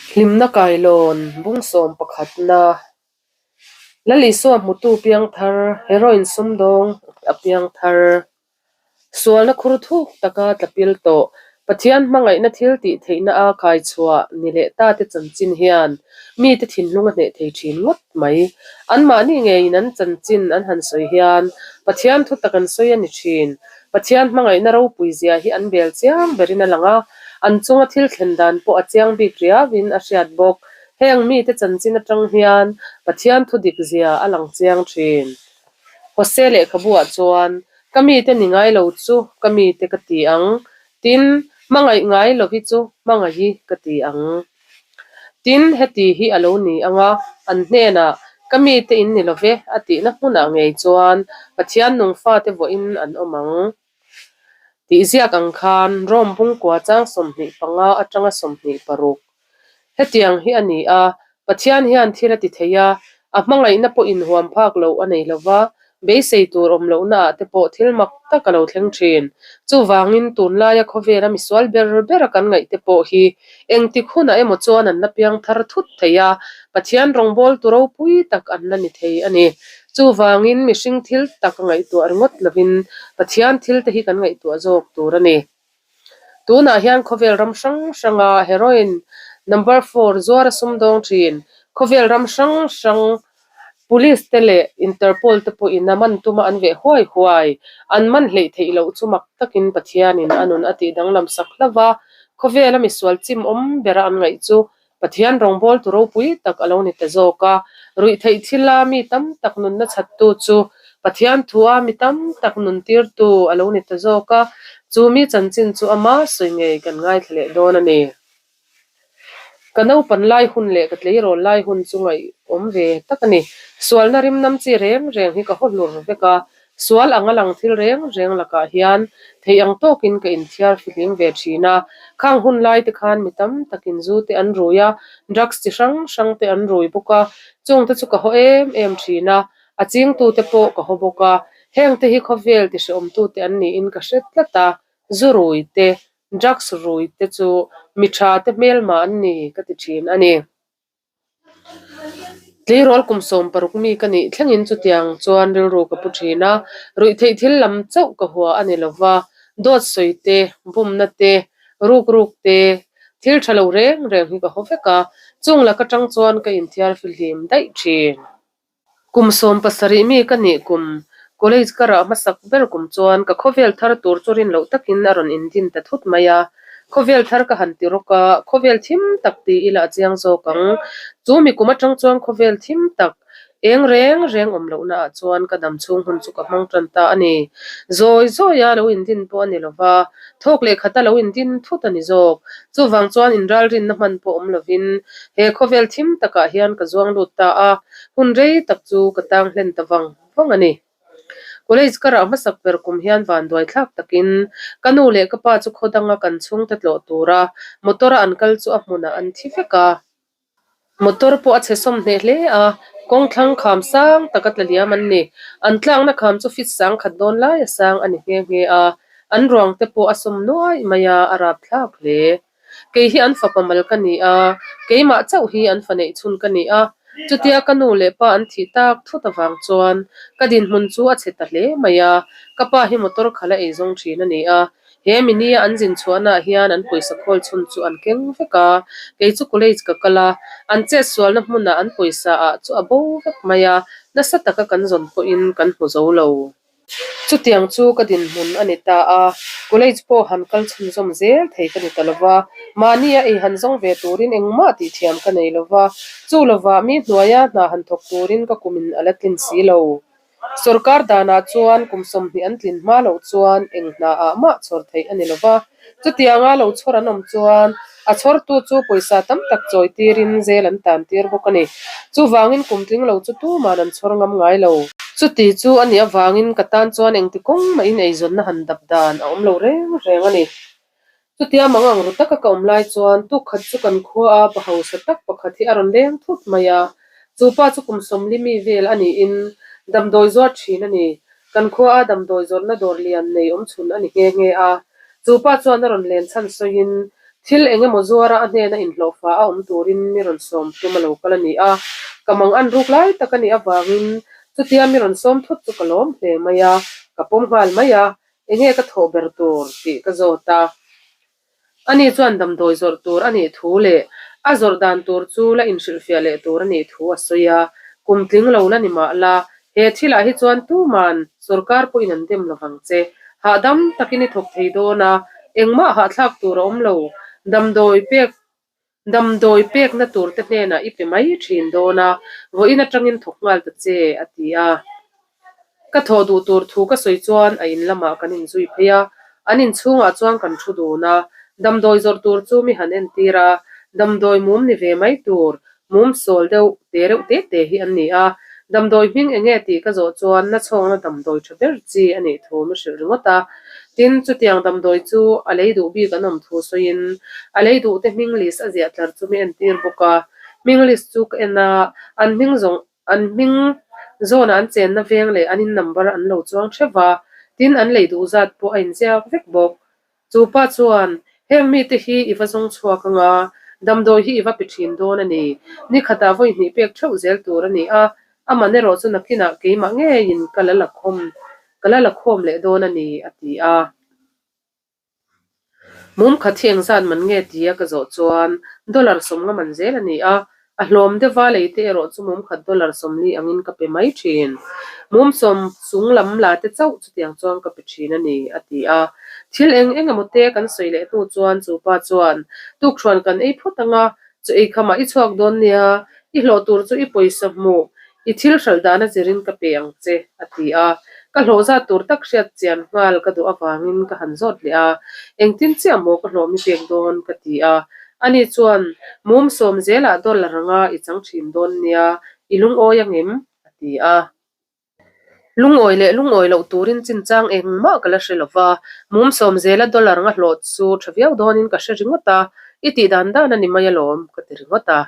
Hlimna kailawn bungsawm pakhatna Lal Isua hmutu piangthar, heroin sumdawng a piangthar. Sualna khur thuk taka tla pil tawh, Pathian hmangaihna thil tih theihna a kai chhuah ni leh ta te chanchin hian mite thinlung a hneh thei thin ngawt mai. Anmahni ngeiin an chanchin an han sawi hian Pathian thu tak an sawi a ni thin. Pathian hmangaihna ropui zia hi an bel chiang berin a lang a, an chunga thil thlen dan pawh a chiang bik riauin a hriat bawk. Heng mite chanchin atang hian Pathian thu dik zia a lang chiang thin. Hose lehkhabu ah chuan, Ka mite ni ngai lo chu ka mite ka ti ang, tin, hmangaih ngai lohi chu hmangaihi ka ti ang. Tin, heti hi a lo ni ang a, an hnenah, Ka mite in ni lo ve, a tihna hmunah ngei chuan Pathian nung fate vawiin an awm ang. Tih ziak ang khan Rome bungkua chang 25 atanga 26. Hetiang hi a ni a, Pathian hian thil a ti thei a, a hmangaihna pawh inhuam phak loh a nei lo va, beisei tur awm lohna ah te pawh thil mak tak a lo thleng thin. Chuvangin tunlaia khawvela misual ber bera kan ngaih te pawh hi engtik hunah emaw chuan an la piang thar thut thei a, Pathian rawngbawltu ropui tak an la ni thei a ni. Chuvangin mihring thil tak ngaihtuah ringawt lovin Pathian thil te hi kan ngaihtuah zawk tur a ni. Tunah hian khawvel ram hrang hranga heroin number four zuar a sumdawng thin. Khawvel ram hrang hrang police te leh Interpol te pawhin a man tuma an veh huai huai. An man hleih theih loh chu mak takin Pathianin a nun a tih danglam sak hlauh a, khawvela misual chim awm bera an ngaih chu Pathian rawngbawltu ropui tak a lo ni ta zawk a, ruihtheih thila mi tam tak nunna chhattu chu Pathian thua mi tam tak nuntirtu a lo ni ta zawk a, chu mi chanchin chu ama sawi ngei kan ngaithla leh dawn a ni. Ka naupan lai hun leh ka tleirawl lai hun chu ngaihawm ve tak a ni. Sualna rimnam chi reng reng hi ka haw hlur vek a, Sual anga lang thil reng reng lakah hian theih ang tawkin ka inthiar fihlim ve thin a. Khang hun lai te khan mi tam takin zu te an rui a, drugs chi hrang hrang te an rui bawk a, chung te chu ka haw em em thin a, a chingtu te pawh ka haw bawk a. Heng te hi khawvel ti hrehawmtu te an niin ka hre tlat a, zu rui te, drugs rui te chu mi tha te hmelma an ni ka ti thin a ni. Tleirawl kum 16 mi ka nih thlengin chutiang chuan rilru ka pu thin a, ruihtheih thil lam chauh ka hua a ni lova, dawt sawi te, bumna te, ruk ruk te, thil tha lo reng reng hi ka haw vek a, chung lak atang chuan ka inthiar fihlim daih thin. Kum 17 mi ka nih kum, college ka rah hmasak ber kum chuan ka khawvel thar tur chu rin loh takin a rawn indin ta thut mai a. Khawvel thar ka han ti rawk a, khawvel thim tak ti ila a chiang zawk ang. Chu mi kum atang chuan khawvel thim tak, eng reng reng awm lohna ah chuan ka dam chhung hun chu ka hmang tan ta a ni. Zawi zawi a lo indin pawh a ni lova, thawk leh khata lo indin thut a ni zawk. Chuvang chuan inralrinna hman pawh awm lovin he khawvel thim takah hian ka zuang lut ta a. Hun rei tak chu ka tang hlen ta vang vang a ni. College ka rah hmasak ber kum hian vanduai thlak takin ka nu leh ka pa chu khaw danga kan chhungte tlawh tura motor a an kal chu a hmunah an thi vek a. Motor pawh a chhe sawm hneh hle a, kawng thlang kham sang taka tla liam an ni. An tlakna kham chu fit sang khat dawn lai a sang a ni nghe nghe a, an ruang te pawh a sawm nuai mai a, a rap thlak hle. Kei hi an fapa mal ka ni a, keimah chauh hi an fa neih chhun ka ni a. Chutia ka nu leh pa an thih tak thut avang chuan ka dinhmun chu a chhe ta hle mai a, ka pa hi motor khalh a eizawng thin a ni a. He minia an zin chhuahnaah hian an pawisa khawl chhun chu an keng vek a, kei chu college ka kal a, an chetsualna hmunah an pawisa ah chu a bo vek mai a, nasa taka kan zawn pawhin kan hmu zo lo. Chutiang chu ka dinhmun a ni ta a, college pawh han kal chhunzawm zel thei ka ni ta lova, mahnia ei han zawng ve turin engmah tih thiam ka nei lova, chu lovah mi hnuaia hna han thawk turin ka kumin a la tlin si lo. Sorkar danah chuan kum 20 an tlin hma loh chuan eng hna ah mah chhawr theih a ni lova, chutianga lo chhawr an awm chuan a chhawrtu chu pawisa tam tak chawi tirin zel an tan tir bawk a ni. Chuvangin kum tling lo chu tuman an chhawr ngam ngai lo. Chuti chu a nih avangin ka tan chuan engti kawng mahin eizawnna han dap dan a awm lo reng reng a ni. Chutia mang ang ru taka ka awm lai chuan tukkhat chu kan khua a pa hausa tak pakhat hi a rawn leng thut mai a. Chu pa chu kum 40 mi vel a niin damdawi zuar thin a ni. Kan khua a damdawi zawrhna dawr lian nei awm chhun a ni nghe nghe a. Chu pa chuan a rawn len chhan sawiin Thil eng emaw zuara a hnena inhlawhfa a awm turin mi rawn sawm tum a lo kal a ni a, ka mang an ruk lai tak a nih avangin chutia mi rawn sawm thut chu ka lawm hle mai a, ka pawm nghal mai a, enge ka thawh ber tur tih ka zawt a. Ani chuan damdawi zawrh tur a nih thu leh a zawrh dan tur chu la inhrilhfiah leh tur a nih thu a sawi a, kum tling lo la ni mah la, he thilah hi chuan tuman sorkar pawhin an dem lovang che. Hahdam takin i thawk thei dawn a, engmah hahthlak tur a awm lo. Damdawi pek Damdawi pekna tur te hnenah i pe mai thin dawn a, vawiin atangin thawk nghal ta che, a ti a. Ka thawh duh tur thu ka sawi chuan a in lamah kan inzui phei a, an inchhungah chuan kan thu dun a, damdawi zawrh tur chu mi han entir a, damdawi mum ni ve mai tur, mum sawl deuh te reuh te te hi an ni a, damdawi hming enge tih ka zawh chuan nachhawkna damdawi tha ber chi a nih thu mi hrilh ringawt a, tin chutiang damdawi chu a lei duh bik an awm thu sawiin a lei duh te hming list a ziah tlar chu mi entir bawk a, hming list chu ka en a, an hming zawng An hming zawnah an chenna veng leh an in number an lo chuang theuh va, tin an lei duh zat pawh a inziak vek bawk. Chu pa chuan, Heng mite hi i va zawng chhuak ang a, damdawi hi i va pe thin dawn a ni. Ni khatah vawi hnih pek theuh zel tur a ni a, aman erawh chu nakinah keimah ngeiin ka la lakhawm ka la lakhawm leh dawn a ni, a ti a. Mum khat hi engzat man nge tia ka zawh chuan dollar sawmnga man zel a ni a, a hlawm deuha lei te erawh chu mum khat dollar sawmli angin ka pe mai thin. Mum sawm chung lam la te chauh chutiang chuan ka pe thin a ni, a ti a. Thil eng eng emaw te kan sawi leh hnu chuan chu pa chuan, Tukṭhuan kan ei phawt ang a, chu eikhamah i chhuak dawn nia, i hlawh tur chu i pawisa hmuh I thil hralh dan a zirin ka pe ang che, a ti a. Ka hlawh zat tur tak hriat chian nghal ka duh avangin ka han zawt leh a. Engtin chiah maw ka hlawh mi pek dawn? ka ti a. Ani chuan, Mum sawm zelah dollar anga i chang thin dawn nia, i lungawi angem? a ti a. Lungawi leh lungawi loh turin chinchang engmah ka la hre lo va, mum sawm zela dollar nga hlawh chu tha viau dawnin ka hre ringawt a, i tih dan dan a ni mai alawm, ka ti ringawt a.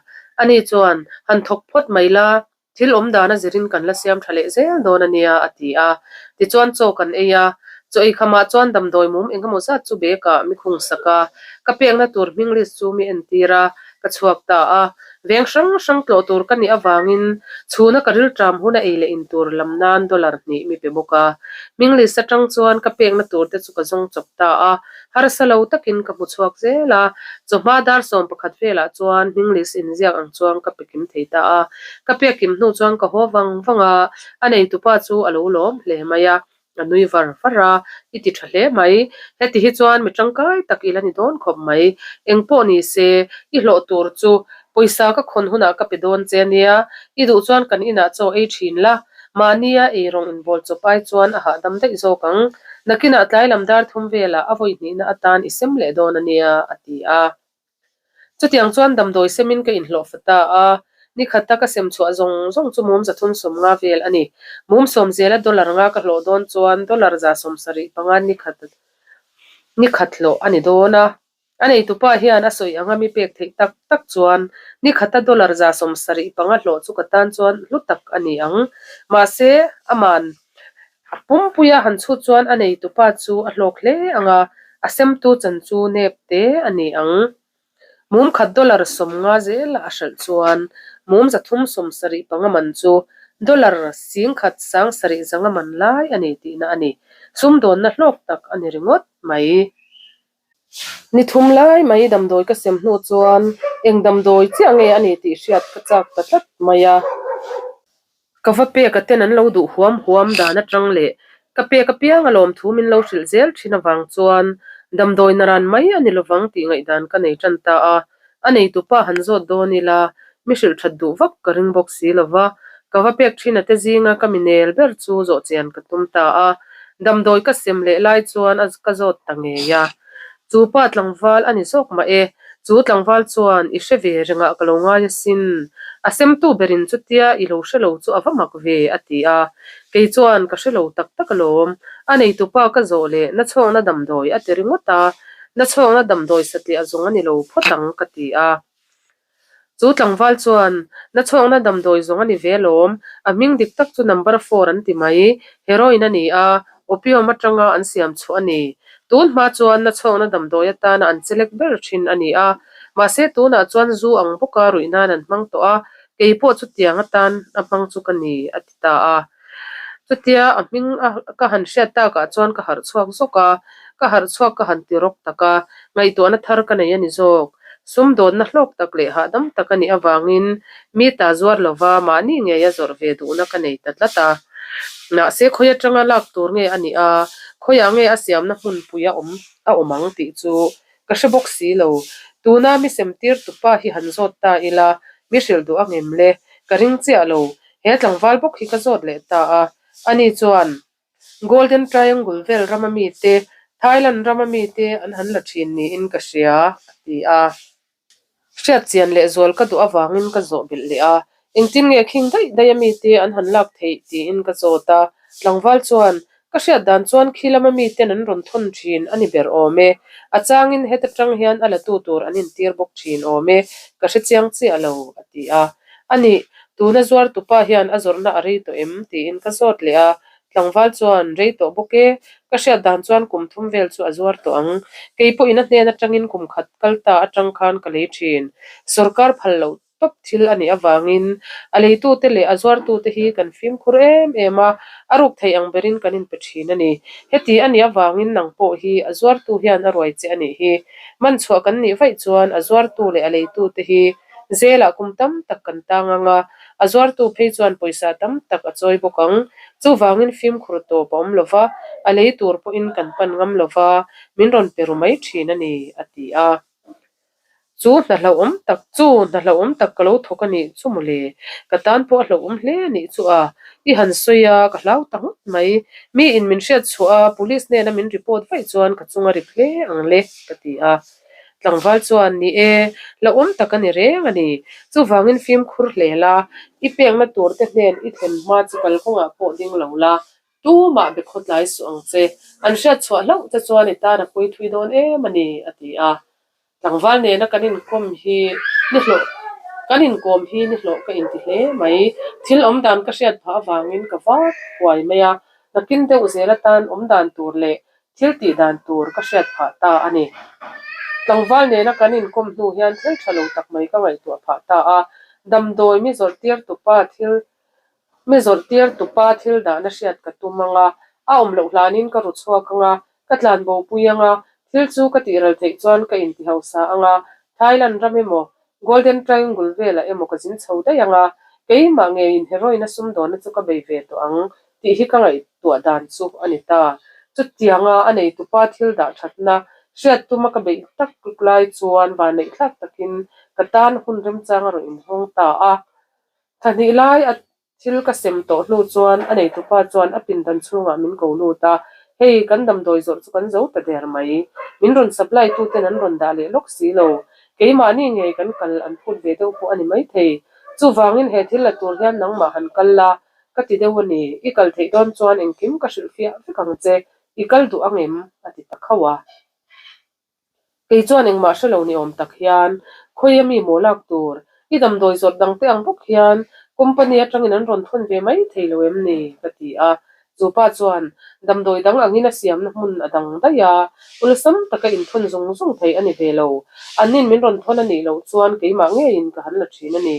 Ani chuan, Han thawk phawt mai la, thil awm dan a zirin kan la siam tha leh zel dawn a nia, a ti a. Tichuan chaw kan ei a, chaw ei khamah chuan damdawi mum eng emaw zat chu bag ah mi khung sak a, ka pekna tur hming list chu mi entir a, ka chhuak ta a. Veng hrang hrang tlawh tur ka nih avangin chhuna ka rilṭam huna ei leh in tur lam nan dollar hnih mi pe bawk a. Hming list atang chuan ka pekna tur te chu ka zawng chawp ta a. Harsa lo takin ka hmu chhuak zel a, chawhma dar 11 velah chuan hming list inziak ang chuan ka pe kim thei ta a. Ka pek kim hnu chuan ka haw vang vang a, a neitupa chu a lo lawm hle mai a, a nui var var a, i ti tha hle mai. Heti hi chuan mi tangkai tak i la ni dawn khawp mai. Eng pawh ni se, i hlawh tur chu pawisa ka khawn hunah ka pe dawn che ania, i duh chuan kan inah chaw ei thin la, Mahnia ei rawng inbawl chawp ai chuan a hahdam daih zawk ang. Nakinah tlai lam dar thum velah a vawi hnihna atan i sem leh dawn a nia, a ti a. Chutiang chuan damdawi semin ka inhlawh fa ta a, ni khata ka sem chhuah zawng zawng chu mum 350 vel a ni. Mum sawm zela dollar nga ka hlawh dawn chuan dollar 75 ni khat ni khat hlawh a ni dawn a. A neitupa hian a sawi anga mi pek theih tak tak chuan ni khata dollar 75 hlawh chu ka tan chuan hlu tak a ni ang. Mahse, aman a pumpuia han chhut chuan a neitupa chu a hlawk hle ang a, a semtu chan chu nep te a ni ang. Mum khat dollar 50 zela a hralh chuan mum 375 man chu dollar 17,700 man lai a ni tihna a ni. Sumdawnna hlawk tak a ni ringawt mai. Ni thum lai mai damdawi ka sem hnu chuan eng damdawi chiah nge a ni tih hriat ka chak ta tlat mai a. Ka va pek a ten an lo duh huam huam dan atang leh ka pek apiang a lawmthu min lo hrilh zel thin avang chuan damdawi naran mai a ni lovang tih ngaihdan ka nei tan ta a. A neitupa han zawt dawn ila, mi hrilh that duh vak ka ring bawk si lo va, ka va pek thin a te zinga ka mi nel ber chu zawh chian ka tum ta a, damdawi ka sem leh lai chuan a ka zawt ta ngei a. Chu pa tlangval a ni zawk mah e, chu tlangval chuan i hre ve rengah ka lo ngai asin, a semtu berin chutia i lo hre lo chu a va mak ve a ti a, kei chuan ka hre lo tak tak alawm, a neitupa ka zawh leh nachhawkna damdawi a ti ringawt a, Nachhawkna damdawi satliah zawng a ni lo phawt ang ka ti a. Chu tlangval chuan, Nachhawkna damdawi zawng a ni ve alawm, a hming dik tak chu number four an ti mai, heroin a ni a, opium atanga an siam chhuah a ni. Tun hma chuan nachhawkna damdawi atana an chelek ber thin a ni a, mahse tunah chuan zu ang bawka ruih nan an hmang tawh a, kei pawh chutiang atan a hmang chu ka ni, a ti ta a. Chutia a hming a ka han hriat takah chuan ka harh chhuak zawk a, ka harh chhuak ka han ti rawk tak a, ngaihtuahna thar ka nei a ni zawk. Sumdawnna hlawk tak leh hahdam tak a nih avangin mi ta zuar lova mahni ngeia zawrh ve duhna ka nei ta tlat a. Mahse khawi atanga lak tur nge a nih a, khawiah nge a siamna hmunpui a awm a awm ang tih chu ka hre bawk si lo. Tuna mi sem tir tupa hi han zawt ta ila, mi hrilh duh angem le? Ka ring chiah lo. He tlangval bawk hi ka zawt leh ta a. Ani chuan Golden Triangle vel rama mite, Thailand rama mite an han la thin niin ka hria, a ti a. Hriat chian leh zual ka duh avangin ka zawh belh leh a, engtin nge khing daih daih a mite an han lak theih tiin ka zawt a. Tlangval chuan, Ka hriat dan chuan khi lama miten an rawn thawn thin a ni ber awm e. A changin heta tang hian a latu tur an intir bawk thin awm e, ka hre chiang chiah lo, a ti a. A nih, tuna zuartupa hian a zawrhna a rei tawh em? tiin ka zawt leh a. Tlangval chuan, Rei tawh bawk e, ka hriat dan chuan kum thum vel chu a zuar tawh ang. Kei pawhin a hnen atangin kum khat kal ta atang khan ka lei thin. Sorkar phal loh tawp thil a nih avangin a leitute leh a zuartute hi kan fimkhur em em a, a ruk theih ang berin kan inpe thin a ni. Heti a nih avangin nang pawh hi a zuartu hian a ruai che a nih hi. Man chhuah kan nih vaih chuan a zuartu leh a leitute hi zelah kum tam tak kan tang ang a, a zuartu phei chuan pawisa tam tak a chawi bawk ang. Chuvangin fimkhur tawp a awm lo va, a lei tur pawhin kan pan ngam lo va, min rawn pe ru mai thin a ni, a ti a. Chu hna hlauhawm tak chu hna hlauhawm tak ka lo thawk a nih chu mawle, ka tan pawh a hlauhawm hle a nih chu a, i han sawi a, ka hlau ta ngawt mai. Mi in min hriat chhuah a, police hnena min report vaih chuan ka chung a rip hle ang le, ka ti a. Tlangval chuan, Ni e, hlauhawm tak a ni reng a ni. Chuvangin fimkhur hle la, i pekna tur te hnen i thlen hma chu kalkawngah pawh ding lo la, Tumah be khawtlai suh ang che, an hriat chhuah hlauh che chuan i tan a pui thui dawn em a ni, a ti a. Tlangval nena kan inkawm hi ni hlawh kan inkawm hi ni hlawh ka inti hle mai. Thil awm dan ka hriat phah avangin ka vak huai mai a, nakin deuh zel atan awm dan tur leh thil tih dan tur ka hriat phah ta a ni. Tlangval nena kan inkawm hnu hian thil tha lo tak mai ka ngaihtuah phah ta a, damdawi mi zawrh tir tupa thil Mi zawrh tir tupa thil dahna hriat ka tum ang a, a awm loh hlanin ka ru chhuak ang a, ka tlan bo pui ang a, thil chu ka tih ral theih chuan ka inti hausa ang a, Thailand ram emaw, Golden Triangle velah emaw ka zin chho daih ang a, keimah ngeiin heroin a sumdawnna chu ka bei ve tawh ang tih hi ka ngaihtuah dan chu a ni ta. Chutianga a nei tupa thil dah thatna hriat tuma ka beih tak lai chuan vanneihthlak takin ka tan hun remchang a rawn inhawng ta a. Thahnih lai a thil ka sem tawh hnu chuan a neitupa chuan a pindan chhungah min ko lut a, Hei, kan damdawi zawrh chu kan zo ta der mai. Min rawn supply tuten an rawn dah leh lawk si lo. Keimahni ngei kan kal an phut ve deuh pawh a ni maithei. Chuvangin he thil la tur hian nangmah han kal la, ka ti deuh a ni. I kal theih dawn chuan engkim ka hrilhfiah vek ang che. I kal duh ang em? a ti ta khauh a. Kei chuan engmah hre lo ni awm tak hian khawi a mi maw lak tur, i damdawi zawrh dang te ang bawk hian company atangin an rawn thawn ve mai thei lo em ni? ka ti a. Chu pa chuan damdawi dang angin a siamna hmun a dang daih a, awlsam taka inthawn zung zung thei a ni ve lo. Annin min rawn thawn a nih loh chuan keimah ngeiin ka han la thin a ni.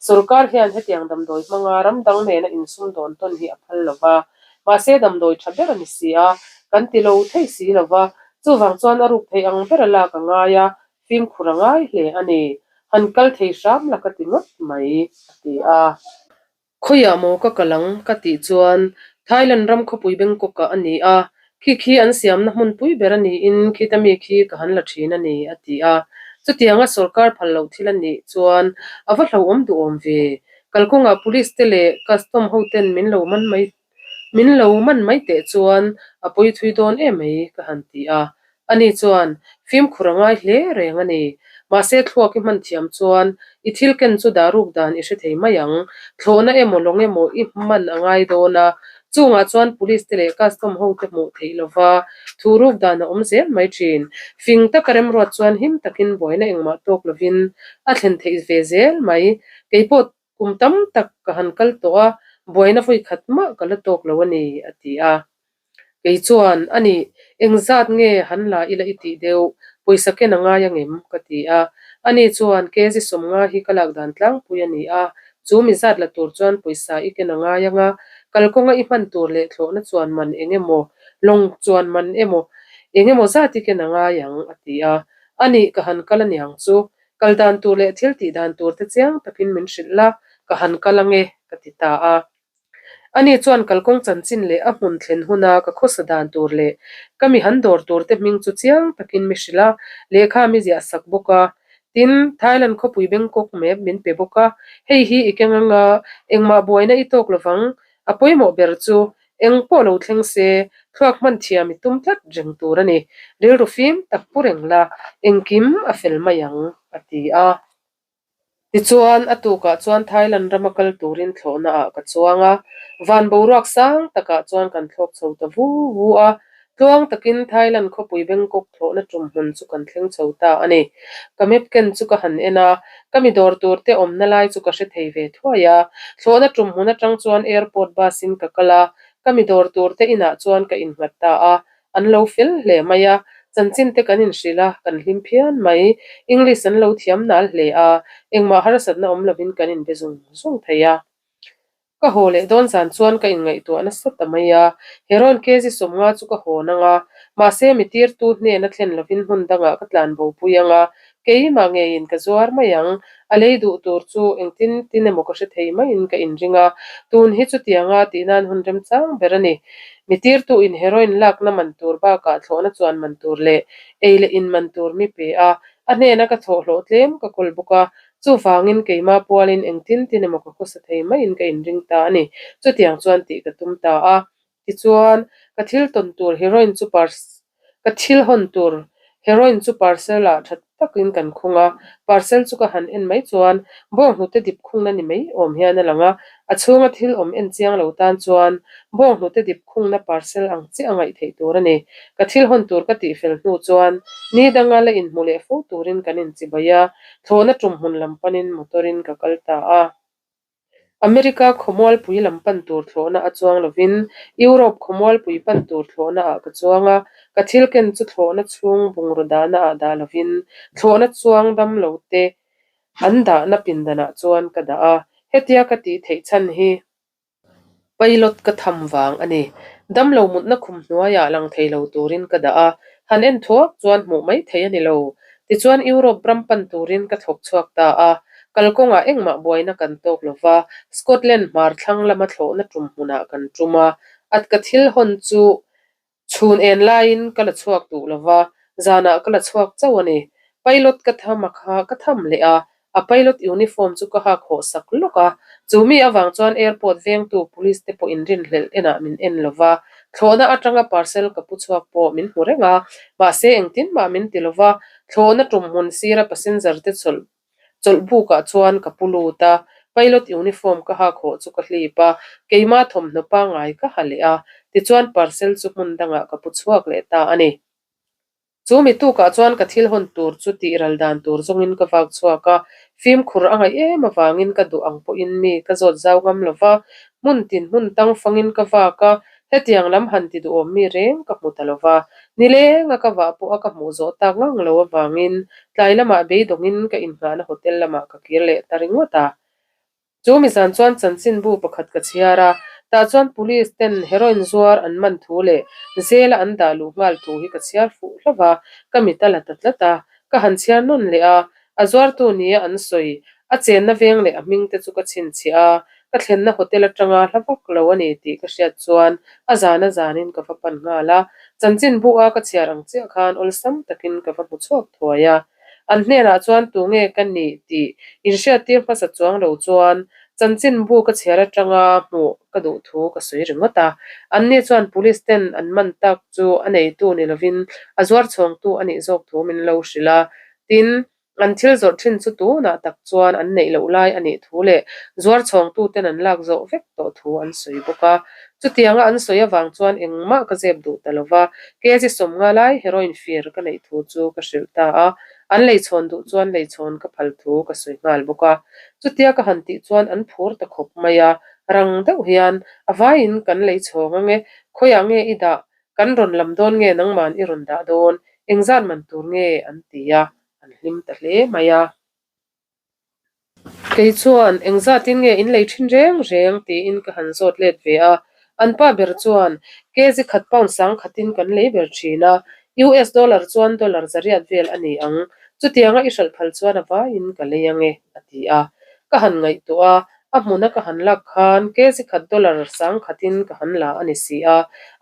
Sorkar hian hetiang damdawi hmanga ram dang nena insumdawn tawn hi a phal lo va. Mahse damdawi tha ber a ni si a, kan ti lo thei si lo va, chuvang chuan a ruk theih ang ber a lak a ngai a, fimkhur a ngai hle a ni. Han kal thei hram la ka ti ngawt mai, a ti a. Khawiah maw ka kal ang? ka tih chuan Thailand ram khawpui Bangkok-ah a ni a, khi khi an siamna hmunpui ber a niin khita mi khi ka han la thin a ni, a ti a. Chutianga sorkar phal loh thil a nih chuan a va hlauhawm duhawm ve. Kalkawngah police te leh custom ho ten min lo man mai min lo man mai teh chuan a pawi thui dawn em mai ka han ti a. Ani chuan fimkhur a ngai hle reng a ni. Mahse thluak i hman thiam chuan i thil ken chu dah ruk dan i hre thei mai ang. Thlawhna emaw lawng emaw i hman a ngai dawn a, chungah chuan police te leh custom ho te hmuh theih lova thu ruk dan a awm zel mai thin. Fing taka remruat chuan him takin buaina engmah tawk lovin a thlen theih ve zel mai. Kei pawh kum tam tak ka han kal tawh a, buaina vawi khat mah ka la tawk lo a ni, a ti a. Kei chuan, A nih, engzat nge han la ila i tih deuh, pawisa ken a ngai angem? ka ti a. Ani chuan, Kg 50 hi ka lak dan tlangpui a ni a, chu mi zat la tur chuan pawisa i ken a ngai anga, kalkawnga i hman tur leh thlawhna chuan man eng emaw, lawng chuan man emaw, eng emaw zat i ken a ngai ang, a ti a. A nih, ka han kal aniang chu, kal dan tur leh thil tih dan tur te chiang takin min hrilh la, ka han kal ange, ka ti ta a. Ani chuan kalkawng chanchin leh a hmun thlen huna ka khawsa dan tur leh ka mi han dawr tur te hming chu chiang takin mi hrilh a, lehkha mi ziah sak bawk a. Tin, Thailand khawpui Bangkok map min pe bawk a, hei hi i keng anga engmah buaina i tawk lovang, a pawimawh ber chu eng pawh lo thleng se, thluak hman thiam i tum tlat reng tur a ni, rilru fim tak pu reng la, engkim a fel mai ang, a ti a. Tichuan, a tukah chuan Thailand rama kal turin thlawhnaah ka chuang a, van boruak sang takah chuan kan thlawk chho ta vu vu a. Tluang takin Thailand khawpui Bangkok thlawhna tum hmun chu kan thleng chho ta a ni. Ka map ken chu ka han en a, ka mi dawr tur te awmna lai chu ka hre thei ve thuai a. Thlawhna tum hmun atang chuan airport bus in ka kal a, ka mi dawr tur te inah chuan ka innghat ta a. An lo fel hle mai a, chanchin te kan inhrilh a, kan hlim phian mai. English an lo thiam nal hle a, engmah harsatna awm lovin kan inbe zung zung thei a. Ka haw leh dawn zan chuan ka inngaihtuah nasa ta mai a, Heroin kg 50 chu ka hawn ang a, mahse mi tirtu hnena thlen lovin hmun dangah ka tlan bo pui ang a, keimah ngeiin ka zuar mai ang, a lei duh tur chu engtin tin emaw ka hre thei maiin ka inring a, tun hi chutianga tih nan hun remchang ber a ni. Mi tirtu in heroin lakna man tur bakah thlawhna chuan man tur leh ei leh in man tur mi pe a, a hnena ka thawh hlawh tlem ka kawl bawk a, chuvangin keimah pualin engtin tin emaw ka khawsa thei maiin ka inring ta a ni. Chutiang chuan tih ka tum ta a. Tichuan, ka thil tawn tur heroin chu Ka thil hawn tur heroin chu parcel ah tha takin kan khung a, parcel chu ka han en mai chuan bawnghnute dip khungna ni mai awm hian a lang a, a chhunga thil awm en chiang lo tan chuan bawnghnute dip khungna parcel ang chiah a ngaih theih tur a ni. Ka thil hawn tur ka tihfel hnu chuan ni danga la inhmu leh fo turin kan inchibai a, thlawhna tum hmun lam panin motor in ka kal ta a. America khawmualpui lam pan tur thlawhna a chuang lovin Europe khawmualpui pan tur thlawhna ah ka chuang a, ka thil ken chu thlawhna chhung bungraw dahna ah dah lovin thlawhna chuang dam lo te an dahna pindan ah chuan ka dah a, hetia ka tih theih chhan hi Pilot ka tham vang a ni. Damlo mutna khum hnuaiah lang thei lo turin ka dah a, han en thuak chuan hmuh mai thei a ni lo. Tichuan Europe ram pan turin ka thlawk chhuak ta a, kalkawngah engmah buaina kan tawk lo va, Scotland hmar thlang lama thlawhna tum hmunah kan tum a, at ka thil hawn chu Chhun en laiin ka la chhuak duh lo va, zanah ka la chhuak chauh a ni. Pilot ka tham a kha ka tham leh a, a pilot uniform chu ka hak hawh sak lawk a. Chu mi avang chuan airport vengtu police te pawh inrinhlelh enah min en lo va, thlawhna atanga parcel ka pu chhuak pawh min hmu reng a, mahse engtin mah min ti lo va, thlawhna tum hmun sira passenger te chawlh Chawlhbukah chuan ka pu lut a, pilot uniform ka hak hawh chu ka hlip a, keimah thawmhnaw pangngai ka ha leh a, tichuan parcel chu hmun dangah ka pu chhuak leh ta a ni. Chu mi tukah chuan ka thil hawn tur chu tih ral dan tur zawngin ka vak chhuak a, fimkhur a ngaih em avangin ka duh ang pawhin mi ka zawt zau ngam lo va, hmun tin hmun tang fangin ka vak a, Hetiang lam han ti duhawm mi reng ka hmu ta lo va, nilenga ka vah pawha ka hmuh zawh tak ngang lo avangin tlai lamah beidawngin ka inngahna hotel lamah ka kir leh ta ringawt a. Chu mizan chuan chanchinbu pakhat ka chhiar a, tah chuan police ten heroin zuar an man thu leh zela an dah luh nghal thu hi ka chhiar fuh hlauh a, ka mit a la ta tlat a, ka han chhiar nawn leh a, A zuartu nia an sawi, a chenna veng leh a hming te chu ka chhinchhiah a, ka thlenna hotel atanga hla vak lo a ni tih ka hriat chuan a zan a zanin ka va pan nghal a, chanchinbu a ka chhiar ang chiah khan awlsam takin ka va hmu chhuak thuai a. An hnenah chuan tunge ka nih tih inhriattir hmasa chuang lo chuan chanchinbu ka chhiar atanga hmuh ka duh thu ka sawi ringawt a. Anni chuan police ten an man tak chu a neitu ni lovin a zuar chhawngtu a nih zawk thu min lo hrilh a, Tin, an thil zawrh thin chu tunah tak chuan an neih loh lai a nih thu leh zuar chhawngtuten an lak zawh vek tawh thu an sawi bawk a. Chutianga an sawi avang chuan engmah ka zep duh ta lo va, kg 50 lai heroin fir ka neih thu chu ka hrilh ta a, an leichhawn duh chuan leichhawn ka phal thu ka sawi nghal bawk a. Chutia ka han tih chuan an phur ta khawp mai a, rang deuh hian, A vaiin kan leichhawng ange, khawiah nge i dah? Kan rawn lam dawn nge nangman i rawn dah dawn? Engzat man tur nge? an ti a, an hlim ta hle mai a. Kei chuan, Engzatin nge in lei thin reng reng? tiin ka han zawt let ve a. An pa ber chuan, Kg khat pound sang khatin kan lei ber thin a, US dollar chuan dollar zariat vel a ni ang. Chutianga i hralh phal chuan a vaiin ka lei ange, a ti a. Ka han ngaihtuah a, a hmuna ka han lak khan kg khat dollar sang khatin ka han la a ni si a,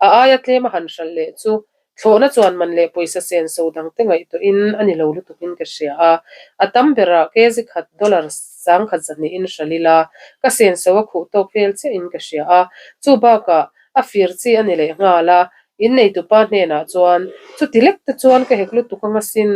a aia tlema han hralh leh chu Thlawhna chuan man leh pawisa senso dangte ngaihtuahin a ni lo lutukin ka hria a, a tam berah kg khat dollar sangkhat zahnihin hralh ila, ka senso a khuh tawk vel chiahin ka hria a, chu bakah a fir chi a ni leh nghal a, inneitupa hnenah chuan chuti lek te chuan ka hek lutuk anga sin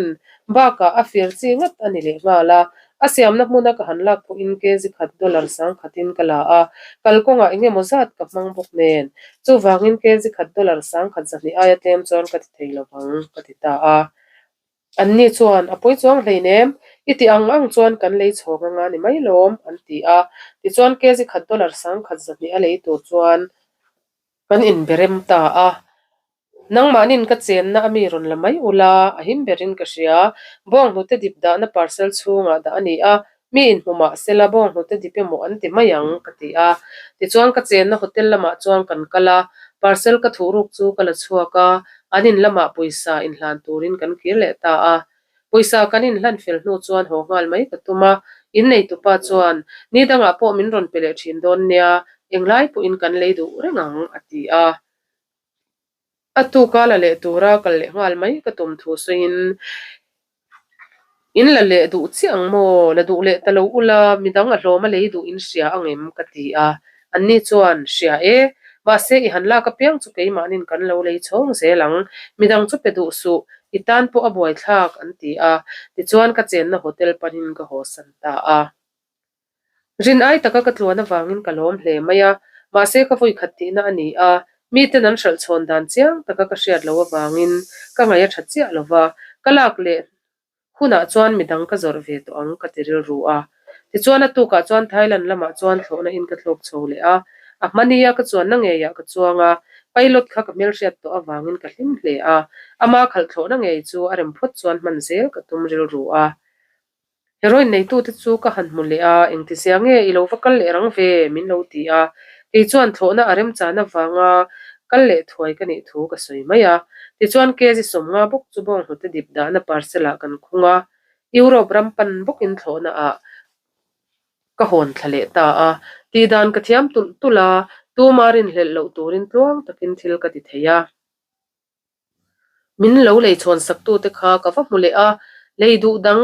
bakah a fir chi ngat a ni leh nghal a, A siamna hmuna ka han lak pawhin kg khat dollar sangkhatin ka la a, kalkawngah eng emaw zat ka hmang bawk nen. Chuvangin kg khat dollar sangkhat zahnih aia tlem chuan ka ti thei lo vang, ka ti ta a. Anni chuan, A pawi chuang hleinem, i ti ang ang chuan kan lei chhawng anga ni mai lawm, an ti a. Tichuan kg khat dollar sangkhat zahnih a lei tur chuan kan inberem ta a. Nangmahnin ka chenna a mi rawn la mai ula, a him berin ka hria. Bawnghnute dip dahna parcel chhungah dah a ni a, mi inhmu mah sela bawnghnute dip emaw an ti mai ang, ka ti a. Tichuan ka chenna hotel lamah chuan kan kal a, parcel ka thuhruk chu ka la chhuak a, an in lamah pawisa inhlan turin kan kir leh ta a. Pawisa kan inhlan fel hnu chuan haw nghal mai ka tum a, inneitupa chuan, Ni dangah pawh min rawn pe leh thin dawn nia, englai pawhin kan lei duh reng ang, a ti a. A tuka la leh tura kal leh nghal mai ka tum thu sawiin, In la leh duh chiah ang maw? La duh leh ta lo ula, midang a hlawm a lei duh in hria ang em? ka ti a. Anni chuan, Hria e. Mahse, i han lak apiang chu keimahnin kan lo lei chhawng zel ang. Midang chu pe duh suh, i tan pawh a buaithlak, an ti a. Tichuan ka chenna hotel panin ka hawsan ta a. Rin ai taka ka tluan avangin ka lawm hle mai a, mahse ka vawi khat tihna a ni a, miten an hralh chhawn dan chiang taka ka hriat loh avangin ka ngaih a tha chiah lo va, ka lak leh hunah chuan midang ka zawrh ve tawh ang ka ti rilru a. Tichuan a tukah chuan Thailand lamah chuan thlawhna in ka thlawk chho leh a, a hmania ka chuanna ngeiah ka chuang a, pilot kha ka hmelhriat tawh avangin ka hlim hle a, ama khalh thlawhna ngei chu a rem phawt chuan hman zel ka tum rilru a. Heroin neitute chu ka han hmu leh a, engtizia nge i lo va kal leh rang ve? min lo ti a, kei chuan thlawhna a remchan avanga kal leh thuai ka nih thu ka sawi mai a. Tichuan kg 50 bawk chu bawnghnute dip dahna parcel ah kan khung a, Europe ram pan bawkin thlawhna ah ka hawn thla leh ta a. Tihdan ka thiam tulh tulh a, tuma rinhlelh loh turin tluang takin thil ka ti thei a. Min lo lei chhawn sak tute kha ka va hmu leh a, lei duh dang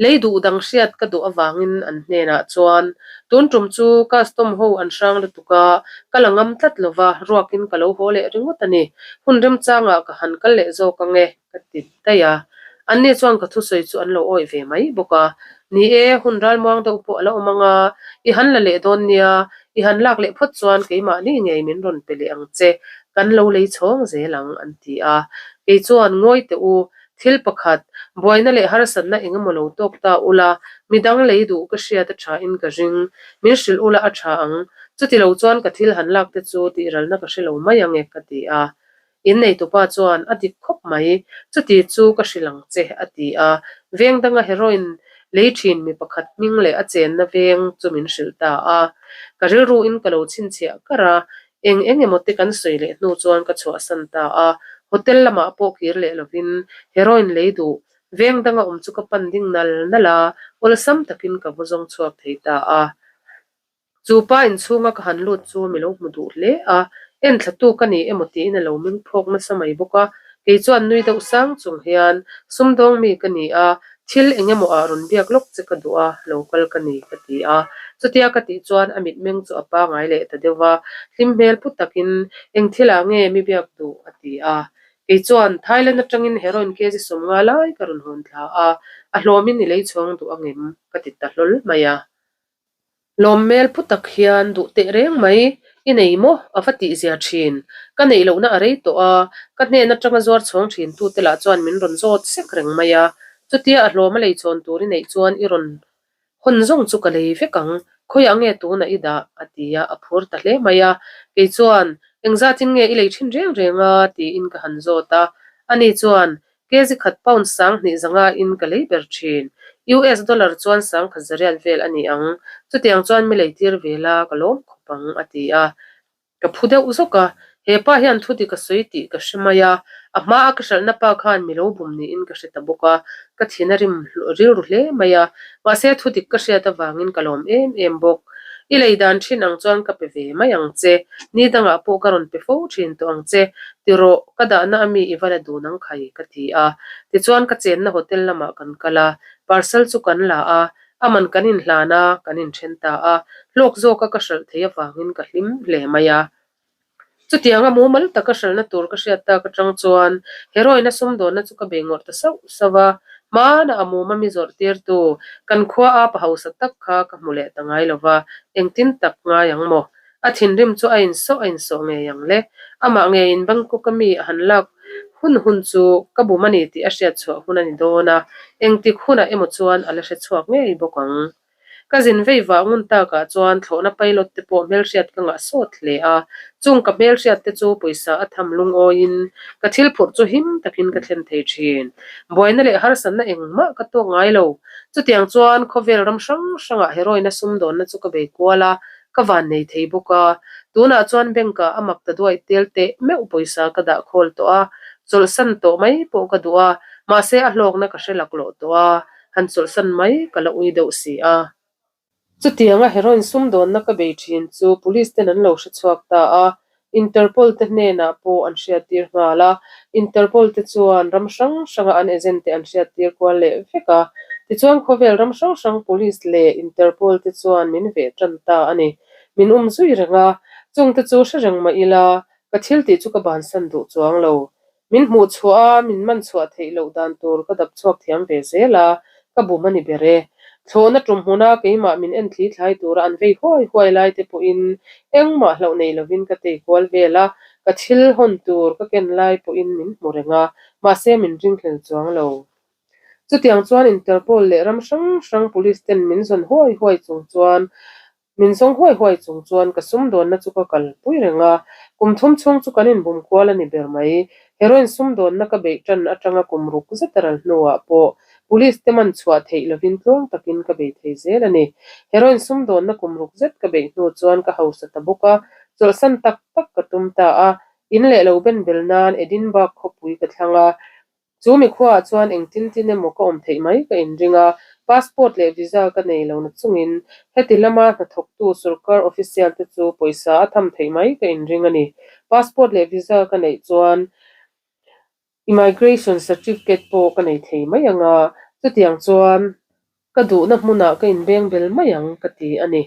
lei duh dang hriat ka duh avangin an hnenah chuan tun tum chu custom ho an hrang lutuk a, ka la ngam tlat lo va, ruakin ka lo haw leh ringawt a ni. Hun remchangah ka han kal leh zawk ange ka ti daih a. Anni chuan ka thusawi chu an lo awih ve mai bawk a. Ni e, hun ralmuang deuh pawh a la awm ang a, i han la leh dawn nia, i han lak leh phawt chuan keimahni ngei min rawn pe leh ang che, kan lo lei chhawng zel ang, an ti a. Kei chuan, Ngawi teh u, thil pakhat, buaina leh harsatna eng emaw lo tawk ta ula, midang lei duh ka hriat a tha in ka ring, min hrilh ula a tha ang, chuti lo chuan ka thil han lak te chu tihralna ka hre lo mai ang e, ka ti a. Inneitupa chuan, A dik khawp mai, chuti chu ka hrilh ang che, a ti a. Veng danga heroin lei thin mi pakhat hming leh a chenna veng chu min hrilh ta a. Ka rilruin ka lo chhinchhiah kar a, eng eng emaw te kan sawi leh hnu chuan ka chhuahsan ta a. Hotel lamah pawh kir leh lovin heroin lei duh veng danga awm chu ka pan ding nal nal a, awlsam takin ka vaw zawng chhuak thei ta a. Chu pa inchhunga ka han lut chu mi lo hmu duh hle a, enthlatu ka ni emaw tiin a lo meng phawk nasa mai bawk a, kei chuan nui deuh sang chung hian, Sumdawng mi ka ni a, thil eng emaw ah rawn biak lawk che ka duh a, lo kal ka ni ka ti a. Chutia ka tih chuan a mitmeng chu a pangai leh ta deuh va, hlim hmel pu takin, Eng thil ah nge mi biak duh? a ti a. Kei chuan, Thailand atangin heroin kg 50 lai ka rawn hawn thla a, a hlawmin i lei chhuang duh angem? ka ti ta hlawl mai a. Lawmmel pu tak hian duh teh reng mai, i nei maw? A va tih zia thin. Ka neih lohna a rei tawh a, ka hnen atanga zuar chhawng thin tute lah chuan min rawn zawt sek reng mai a. Chutia a hlawm a lei chhawn tur i neih chuan i rawn hawn zawng chu ka lei vek ang, khawiah nge tunah i dah? a ti a, a phur ta hle mai a. Kei chuan. Engzatin nge i lei thin reng reng a? tiin ka han zawt a. Ani chuan, Kg khat pound 2000 zanga in ka lei ber thin. US dollar chuan 10,000 zariat vel a ni ang. Chutiang chuan mi lei tir ve la ka lawm khawp ang, a ti a. Ka phu deuh zawk a, he pa hian thu dik a sawi tih ka hre mai a, a hma a ka hralhna pa khan mi lo bum niin ka hre ta bawk a, ka thin a rim rilru hle mai a, mahse thu dik ka hriat avangin ka lawm em em bawk. I lei dan thin ang chuan ka pe ve mai ang che, ni dangah pawh ka rawn pe fo thin tawh ang che, ti rawh, ka dahna a mi i va la dun ang khai, ka ti a. Tichuan ka chenna hotel lamah kan kal a, parcel chu kan la a, A man kan inhlan a, kan inthen ta a, hlawk zawka ka hralh thei avangin ka hlim hle mai a. Chutianga mumal taka hralhna tur ka hriat tak atang chuan heroin a sumdawnna chu ka bei ngawrh ta sauh sauh a, hmana a muma mi zawrh tirtu kan khua a pa hausa tak kha ka hmu leh ta ngai lo va, engtin tak ngai ang maw? A thinrim chu a insawh a insawh ngei ang le. Amah ngeiin Bangkok a mi a han lak hun hun chu ka bum a ni tih a hriat chhuah hun a ni dawn a, engtik hunah emaw chuan a la hre chhuak ngei bawk ang. Ka zin vei vah ngun takah chuan thlawhna pilot te pawh hmelhriat ka ngah sawt hle a, chung ka hmelhriat te chu pawisa a tham lungawiin ka thil phurh chu him takin ka thlen thei thin. Buaina leh harsatna engmah ka tawk ngai lo. Chutiang chuan khawvel ram hrang hrangah heroin a sumdawnna chu ka bei kual a, Ka van nei thei bawk a, tunah chuan bank ah a mak ta duai tel teh meuh pawisa ka dah khawl tawh a, chawlhsan tawh mai pawh ka duh a, mahse a hlawkna ka hre laklawh tawh a, han chawlhsan mai ka la ui deuh si a. Chutianga heroin sumdawnna ka bei thin chu police ten an lo hre chhuak ta a, Interpol te hnenah pawh an hriattir nghal a, Interpol te chuan ram hrang hranga an agent te an hriattir kual leh vek a. Tichuan khawvel ram hrang hrang police leh Interpol te chuan min veh tan ta a ni. Min um zui reng a, chung te chu hre reng mah ila, ka thil tih chu ka bansan duh chuang lo. Min hmuh chhuah a, min man chhuah theih loh dan tur ka dap chhuak thiam ve zel a, ka bum a ni ber e. Thlawhna tum hmuna keimah min en thli thlai tura an vei huai huai lai te pawhin engmah hlauh nei lovin ka tei kual vel a, ka thil hawn tur ka ken lai pawhin min hmu reng a, mahse min ringhlel chuang lo. Chutiang chuan Interpol leh ram hrang hrang police ten min zawn huai huai chung chuan Min zawng huai huai chung chuan ka sumdawnna chu ka kalpui reng a, kum thum chhung chu kan inbum kual a ni ber mai. Heroin sumdawnna ka beih tan atanga kum ruk zet a ral hnuah pawh police te man chhuah theih lovin tluang takin ka bei thei zel a ni. Heroin sumdawnna kum ruk zet ka beih hnu chuan ka hausa ta bawk a, chawlhsan tak tak ka tum ta a, in leh lo ben bel nan Edinburgh khawpui ka thlang a, Chu mi khuaah chuan engtin tin emaw ka awm theih mai ka inring a, passport leh visa ka nei lo na chungin heti lama hnathawktu sorkar official te chu pawisa a tham theih mai ka inring a ni. Passport leh visa ka neih chuan immigration certificate pawh ka nei thei mai ang a, chutiang chuan Ka duhna hmunah ka inbeng bel mai ang ka ti a ni.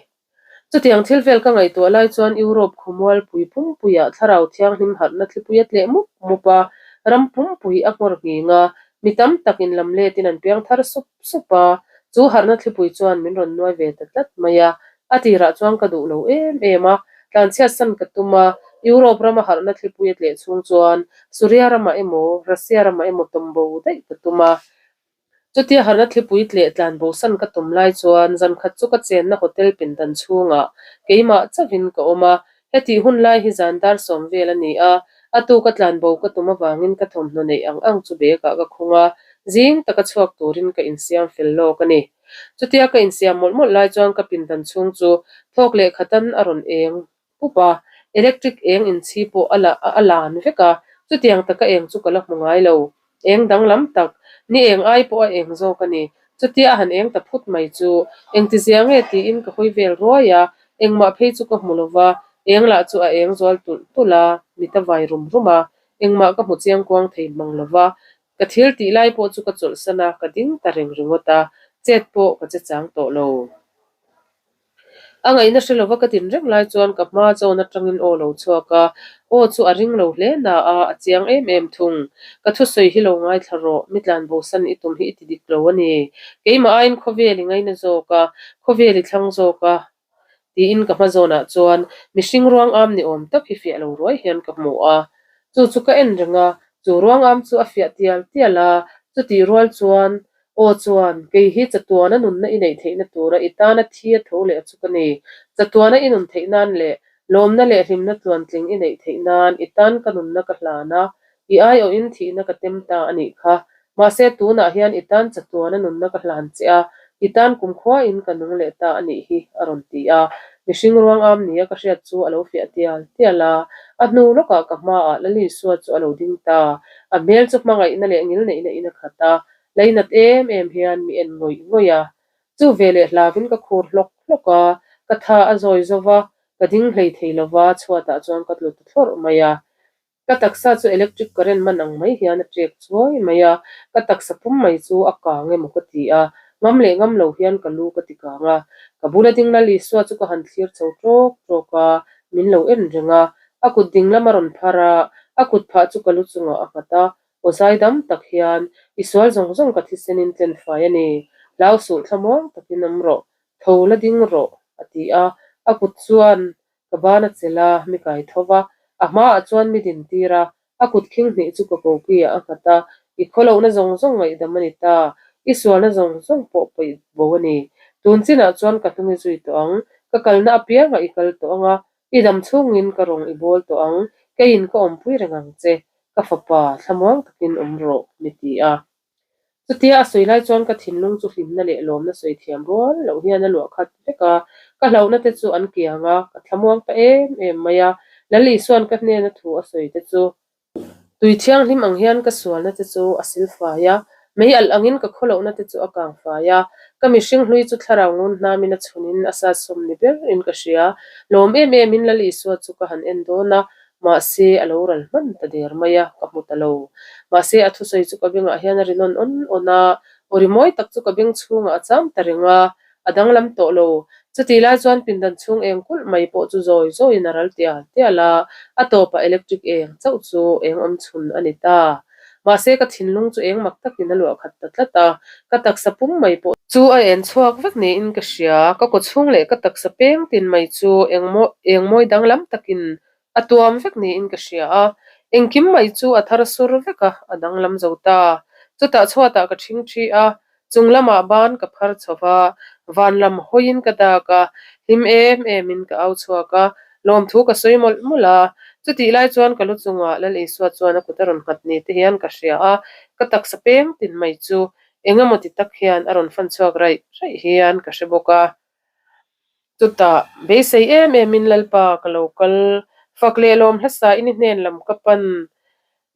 Chutiang thil vel ka ngaihtuah lai chuan Europe khawmualpui pumpuiah thlarau thianghlim harhna thlipui a tleh mup mup a, ram pumpui a nghawr nghing a, mi tam tak inlam letin an piang thar sup sup a, chu harhna thlipui chuan min rawn nuai ve ta tlat mai a. A tirah chuan ka duh lo em em a, tlanchhiatsan ka tum a, Europe rama harhna thlipui a tleh chhung chuan Suria ramah emaw Russia ramah emaw tawmbo daih ka tum a. Chutia harhna thlipui tleh tlan bosan ka tum lai chuan zan khat chu ka chenna hotel pindan chhungah keimah chauhin ka awm a, hetih hun lai hi zan dar sawm vel a ni a, a tuka tlan bo ka tum avangin ka thawmhnaw neih ang ang chu bag ah ka khung a, zing taka chhuak turin ka insiam fel lawk a ni. Chutia ka insiam mawlh mawlh lai chuan ka pindan chhung chu thawk leh khatan a rawn eng pup a, electric eng inchhi pawh a la a lan vek a, chutiang taka eng chu ka la hmu ngai lo. Eng danglam tak, ni eng ai pawh a eng zawk a ni. Chutia a han eng ta phut mai chu, engtizia nge tiin ka hawi vel ruai a, engmah phei chu ka hmu lo va, eng lah chu a eng zual tulh tulh a, mit a vai rum rum a, engmah ka hmu chiang kuang thei mang lo va, ka thil tih lai pawh chu ka chawlhsan a, ka ding ta reng ringawt a, chet pawh ka che chang tawh lo. A ngaihna hre lova ka din reng lai chuan ka hma zawn atangin aw lo chhuak a, aw chu a ring lo hle na a, a chiang em em thung. Ka thusawi hi lo ngaithla rawh, mi tlanbosan i tum hi i ti dik lo a ni. Keimah aiin khawvel i ngaina zawk a, khawvel i thlang zawk a tiin ka hma zawnah chuan mihring ruang am ni awm tak hi fiah lo ruai hian ka hmu a. Chu chu ka en reng a, chu ruang am chu a fiah tial tial a, chutih rual chuan Aw chuan, kei hi chatuana nunna i neih theihna tura i tana thi a tho leh a chu ka ni. Chatuana i nun theih nan leh Lawmna leh hlimna tluantling i neih theih nan i tan ka nunna ka hlan a, i aiawhin thihna ka tem ta a nih kha. Mahse, tunah hian i tan chatuana nunna ka hlan che a, i tan kumkhuain ka nung leh ta a nih hi, a rawn ti a. Mihring ruang am nia ka hriat chu a lo fiah tial tial a, a hnu lawkah ka hmaah Lalisua chu a lo ding ta. A hmel chu hmangaihna leh ngilneihna in a khat a, leinat em em hian mi en ngawih ngawih a. Chu ve leh hlavin ka khur hlawk hlawk a, ka tha a zawi zo va, ka ding hlei thei lo va, chhuatah chuan ka tlu ta thlawrh mai a. Ka taksa chu electric current man ang mai hian a ṭek chuai mai a, ka taksa pum mai chu a kang emaw ka ti a, ngam leh ngam lo hian ka lu ka ti kang a. Ka bula ding Lal Isua chu ka han thlir chho ṭawk ṭawk a, min lo en reng a, a kut ding lam a rawn phar a, a kut phah chu ka lu chungah a nghat a, Aw zaidam tak hian i sual zawng zawng ka thisenin tlen fai a ni, hlau suh thlamuang takin awm rawh, tho la ding rawh, a ti a. A kut chuan ka ban a chelh a, mi kai tho va, a hmaah chuan mi din tir a, a kut khing hnih chu ka koki-ah a nghat a, i khawlohna zawng zawng ngaihdam a ni ta, i sualna zawng zawng pawh paih bo a ni. Tun chinah chuan ka hnung i zui tawh ang, ka kalna apiangah i kal tawh ang a, I dam chhungin ka rawng i bawl tawh ang, keiin ka awmpui reng ang che, ka fapa, thlamuang takin awm rawh, mi ti a. Chutia a sawi lai chuan ka thinlung chu hlimna leh lawmna sawi thiam rual loh hian a luah khat vek a, ka hlauhna te chu an kiang a, ka thlamuang ta em em mai a, Lal Isua'n ka hnena thu a sawi te chu Tui thianghlim ang hian ka sualna te chu a sil fai a, mei alh angin ka khawlohna te chu a kang fai a, ka mihring hlui chu thlarau ngun hnamin a chhunin a sat sawm ni berin ka hria. Lawm em emin Lal Isua chu ka han en dawn a, mahse a lo ral hman ta der mai a, ka hmu ta lo. Mahse a thusawi chu ka bengah hian a ri nawn awn awn a, aw ri mawi tak chu ka beng chhungah a cham ta reng a, A danglam tawh lo. Chutih lai chuan pindan chhung eng kulh mai pawh chu zawi zawiin a ral tial tial a, a tawpah electric eng chauh chu eng awm chhun a ni ta. Mahse ka thinlung chu eng mak takin a luah khat ta tlat a, ka taksa pum mai pawh chu a en chhuak vek niin ka hria. Ka kaw chhung leh ka taksa peng tin mai chu eng eng mawi danglam takin a tuam vek niin ka hria a, engkim mai chu a thar sur vek a, a danglam zo ta. Chutah chhuatah ka ṭhing ṭhi a, chung lamah ban ka phar chho va, van lam hawiin ka dak a, hlim em emin ka au chhuak a, lawmthu ka sawi mawlh mawlh a. Chutih lai chuan ka lu chungah Lal Isua chuan a kut a rawn nghat ni te hian ka hria a, ka taksa peng tin mai chu eng emaw ti tak hian a rawn fan chhuak raih raih hian ka hre bawk a. Chutah, beisei em emin Lalpa ka lo kal, fak leh lawm hlasa in i hnen lam ka pan.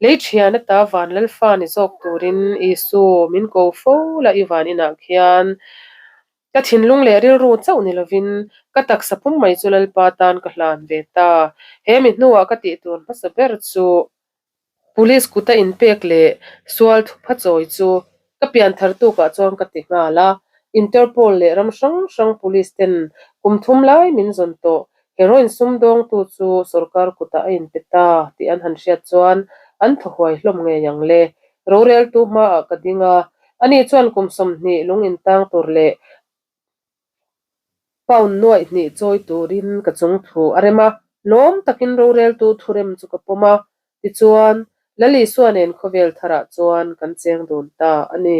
Lei thian ata van Lalfa ni zawk turin Isu min ko fo la i van inah khian. Ka thinlung leh rilru chauh ni lovin ka taksa pum mai chu Lalpa tan ka hlan ve ta. He mi hnuah ka tih tur hmasa ber chu Police kuta inpek leh sual thupha chawi chu ka pian thar tukah chuan ka ti nghal a, Interpol leh ram hrang hrang police ten kum thum lai min zawn tawh, heroin sumdawngtu chu sorkar kutah a inpe ta tih an han hriat chuan an thaw huai hlawm ngei ang le. Roreltu hmaah ka ding a, ani chuan kum 20 lung intang tur leh Pound nuaih hnih chawi turin ka chung thu a rem a, lawm takin roreltu thurem chu ka pawm a, tichuan, Lal Isua nen khawvel tharah chuan kan cheng dun ta a ni.